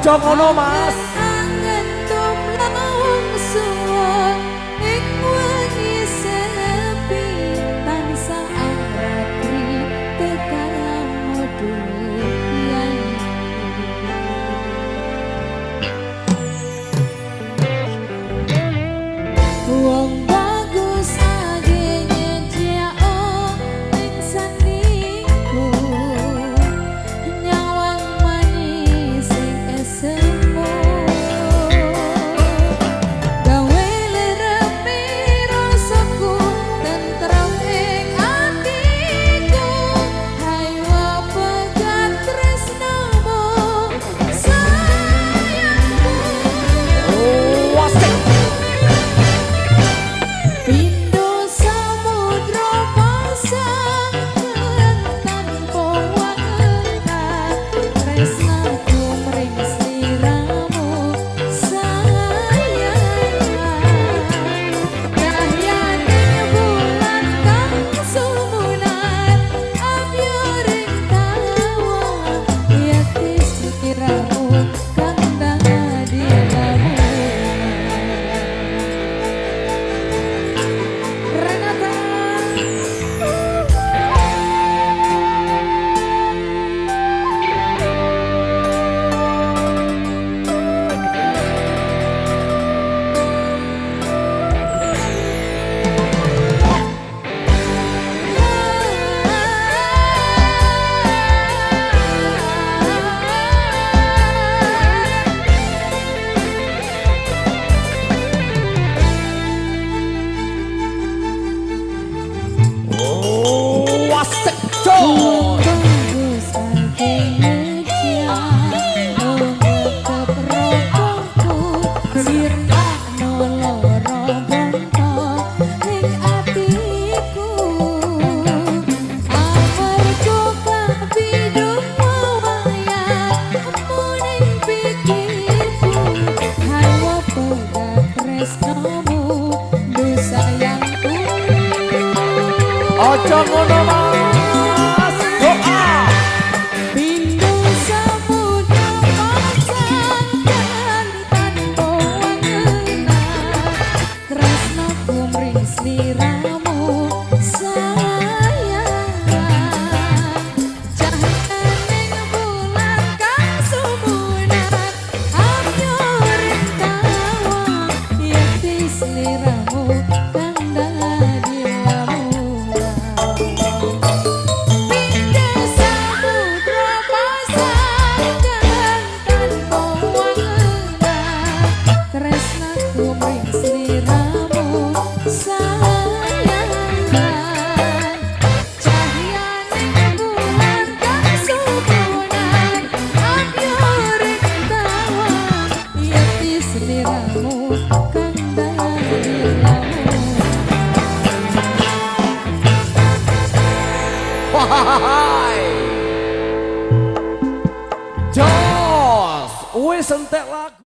Ojo ngono, Mas. Angen tumlawung suwun ing wengi sepi tansah angratri tekamu duh. Wong bagus age nyejao ing sandingku, nyawang manis ing esemu, gawe leremi rasaku tentrem ing atiku. Hayo pegat tresnamu sayangku. Oh, asik. Pindo samudra pasang tanpa wangenan, tresnaku mring sliramu sayang. Cahyaning bulan kang sumunar ambyuring tawa, yekti sliramu kang dadi lamunan. Renata. Oh, asik. Jos. Bagus age ngejak ngekep rokokku, sirnakno lara bonto ing atiku. Amarga kapidhung wayah ning pikirku, hawa pegat tresnamu duh sayangku. Ojo ngono, Mas. Doa. Pindo samudra pasang tanpa wangenan, tresnaku mring sliramu sayang. Cahyaning bulan kang sumunar ambyuring tawa, yekti sliramu kang dadi lamunan. Pindo samudra pasang tanpa wangenan, tresnaku mring sliramu sayang. Cahyaning bulan kang sumunar ambyuring tawa, yekti sliramu kang dadi lamunan. Wahai. Jos, wis entek lagu.